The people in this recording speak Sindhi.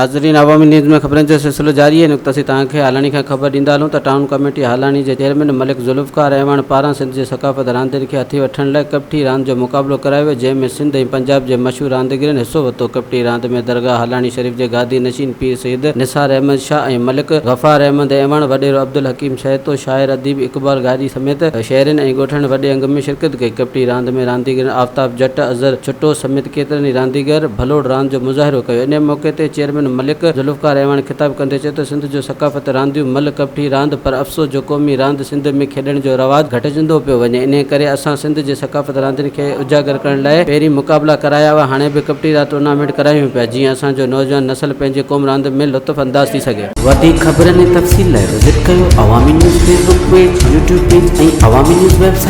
ناظرين عوامي نيوز ۾ خبرن جو سلسلو جاري آهي نڪته اسين توهان کي هالاڻي کان خبر ڏيندا هلون ته ٽائون ڪميٽي هالاڻي جي چيئرمين ملڪ ذوالفقار اعواڻ پاران سنڌ جي ثقافت راندين کي هٿي وٺڻ لاء ڪٻٺي راند جو مقابلو ڪرايو ويو جنهن ۾ سنڌ ۽ پنجاب جي مشهور رانديگرن حصو ورتو ڪٻٽي راند ۾ درگاهه هالاڻي شريف جي گادي نشين پير سيد نثار احمد شاهه ۽ ملڪ غفار احمد اعواڻ وڏيرو عبدالحڪيم سهتو شاعر اديب اقبال گاڏهي سميت شهرين ۽ ڳوٺاڻن وڏي انگ ۾ شرڪت ڪئي ڪٻٽي راند ۾ رانديگرن آفتاب جٽ اظهر ڇٽو سميت ڪيترن ئي رانديگر ڀلوڙ راند جو مظاهرو ڪيو. انهيء موقعي تي چيئرمين ملڪ ذوالفقار اعواڻ خطاب ڪندي چيو ته سنڌ جو ثقافت رانديون ملهه ڪٻٺي راند پر افسوس جو قومي راند سنڌ ۾ کيڏڻ جو رواج گهٽجندو پيو وڃي انهيء ڪري اسان سنڌ جي ثقافت راندين کي اجاگر ڪرڻ لاء پهرين مقابلا ڪرايا هئا هاڻي به ڪٻٽي راند ٽورنامينٽ ڪرايون پيا جيئن اسان جو نوجوان نسل پنهنجي قوم راند ۾ لطف انداز ٿي سگهي. وڌيڪ خبرن ۽ تفصيل لاء وزٽ ڪيو Awami news Facebook page, YouTube page ۽ Awami news website.